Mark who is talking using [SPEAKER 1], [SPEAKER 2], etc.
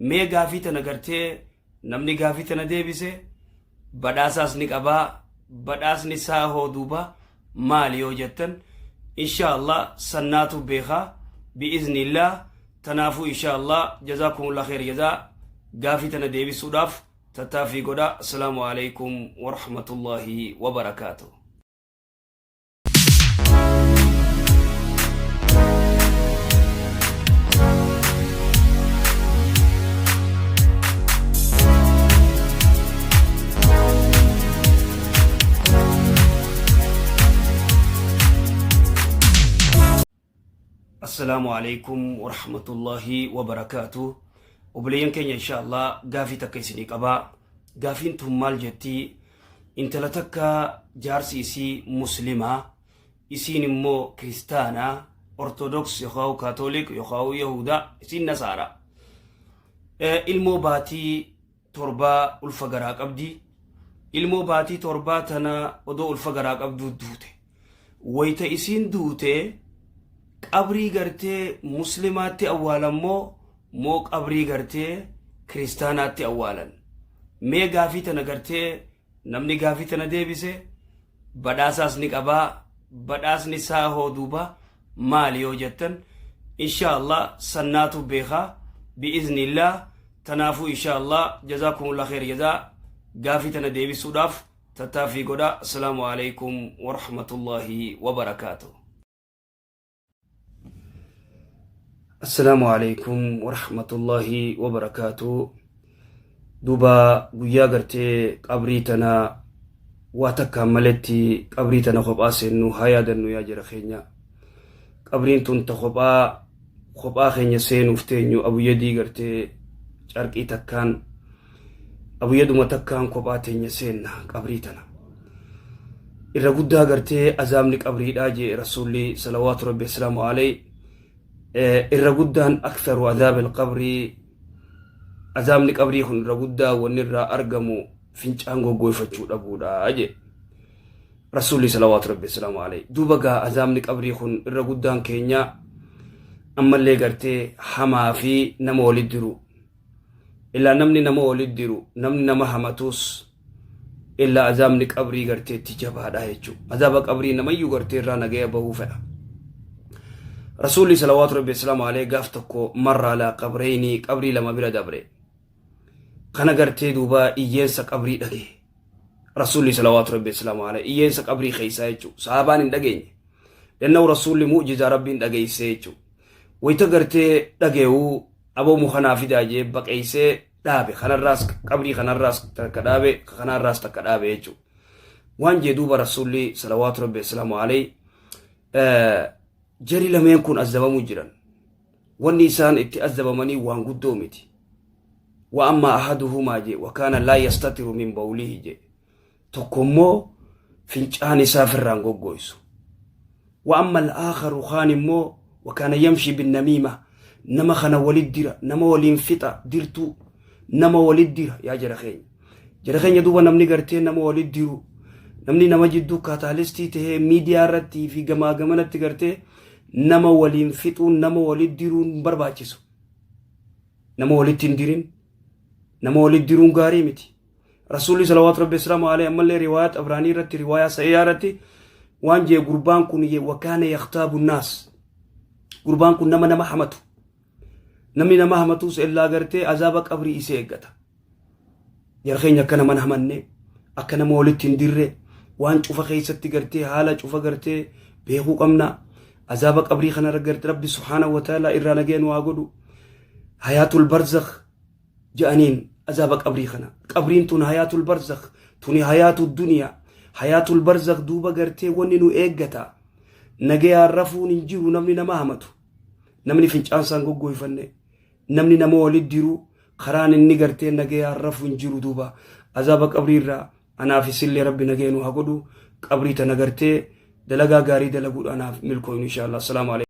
[SPEAKER 1] Mee gaafii tana gartee namni gaafii tana deebise badhaasaas ni qabaa. Badhaasni isaa hoo duuba maali yoo jettan, insha Allah sannaatu beekaa bi'iznillah. Tanaafuu insha Allah jazaakumullah kheer jazaa gaafii tana deebisuudhaaf tattaaffii godha. Assalaamu alaikum warahmatullahi wabarakaatuh. Assalaamu alaikum warahmatullahi wabarakaatu. Obboleeyyan keenya, insha Allah gaafii takka isinii qabaa. Gaafiin tun maal jetti? Intala takka jaarsi isii muslimaa, isiin immoo kiristaanaa, Ortodoks yookaan Kaatoolik yookaan Yahudaa, isiin Nasaara. Ilmoo baatii 7 ulfa garaa qabdi. Ilmoo baatii 7 tana odoo ulfa garaa qabduu duute. Wayita isiin duute qabrii gartee muslimaatti awwaalan moo qabrii gartee kiristaanaatti awwaalan? Mee gaafii tana gartee namni gaafii tana deebise badhaasaas ni qabaa. Badhaasni isaa hoo duuba maali yoo jettan, insha Allah sannaatu beekaa bi'iznillah. Tanaafuu insha Allah jazaakumullah kheer jazaa gaafii tana deebisuudhaaf tattaaffii godha. Assalaamu alaikum warahmatullahi wabarakaatu. Assalaamu alaikum warahmatullahi wabarakaatu. Duuba guyyaa gartee qabrii tana waa takkaan maletti qabrii tana kophaa seennu haa yaadannu yaa jara keenya. Qabriin tun ta kophaa kophaa keenya seenuuf teenyu, abuyyadii gartee carqii takkaan, abuyyaduma takkaan kophaa teenya seenna qabrii tana. Irra guddaa gartee azaabni qabriidhaa jee Rasuulli salawaatu rabbi assalaamu alayhi, irra guddaan aktharu azaabil qabrii, azaabni qabrii kun irra guddaa wanni irraa argamu fincaan goggoifachuu dhabuudha jee Rasuulli salawaatu rabbi assalaamu alayhi. Duuba gaa azaabni qabrii kun irra guddaan keenya ammallee gartee hamaa fi nama walit diru. Illaa namni nama walit diru, namni nama hamatus illaa azaabni qabrii gartee itti jabaadha jechuudha. Azaaba qabrii namayyuu gartee irraa nagaya bahuu fedha. Rasuulli salawaatu rabbi assalaamu alayhi gaaf tokko marra alaa qabreyni, qabrii lama bira dabre. Kana gartee duuba iyyeensa qabrii dhagee. Rasuulli salawaatu rabbi assalaamu alayhi iyyeensa qabrii keessaa jechuudha. Sahaabaan hin dhageenye. Danna'u rasuulli mu'jizaa rabbiin dhageessee jechuudha. Wayita gartee dhageewu aboo mukanaa fidaa jee baqeessee dhaabe, kanarraas qabrii kanarraas takka dhaabe, kanarraas takka dhaabe jechuudha. Waan jee duuba rasuulli salawaatu rabbi assalaamu alayhi, jari lameen kun azabamuu jiran. Wanni isaan itti azabamanii waan guddoo miti. Wa amma ahaduhumaa jee wa kaana laa yastatiru min bawlihi jee. Tokko immoo fincaan isaa firraan goggooysu. Wa amma al-aakharu, kaan immoo, wa kaana yamshi binnamiima, nama kana walit dira, nama waliin fixa dirtuu, nama walit dira yaa jara keenya. Jara keenya, duuba namni gartee nama walit diru, namni nama jidduu kaataalistii tahee miidiyaa irratti fi gamaa gamanatti gartee nama waliin fixuun, nama walit diruun hin barbaachisu. Nama walitti hin dirin, nama walit diruun gaarii miti. Rasuulli salawaatu rabbi islaamu alayhi ammallee riwaayaa Xabraanii irratti, riwaayaa sahihaa irratti waan jee, gurbaan kun wakaana yaktaabu naas, gurbaan kun nama hamatu. Namni nama hamatus illaa gartee azaaba qabrii isee eeggata. Jara keenya, akka nama hin hamanne, akka nama walitti hin dirre, waan cufa keessatti gartee haala cufa gartee beekuu qabna. Azaaba qabrii kanarra gartee rabbi subhaanahu wa ta'ala irraa nagee nu haa godhu. Hayaatul barzakh je'aniin azaaba qabrii kana. Qabriin tun hayaatul barzakh, tuni hayaatu duniyaa. Hayaatul barzakh duuba gartee wanni nu eeggata. Nagayaan rafuun hin jiru namni nama hamatu. Namni fincaansaan goggooyfanne, namni nama walit diru, karaan inni gartee nagayaan rafu hin jiru. Duuba azaaba qabrii irraa anaaf isillee rabbi nagaya nu haa godhu. Qabrii tana gartee dalagaa gaarii dalaguudha anaaf milkooynu insha Allah. Assalaamu alaikum.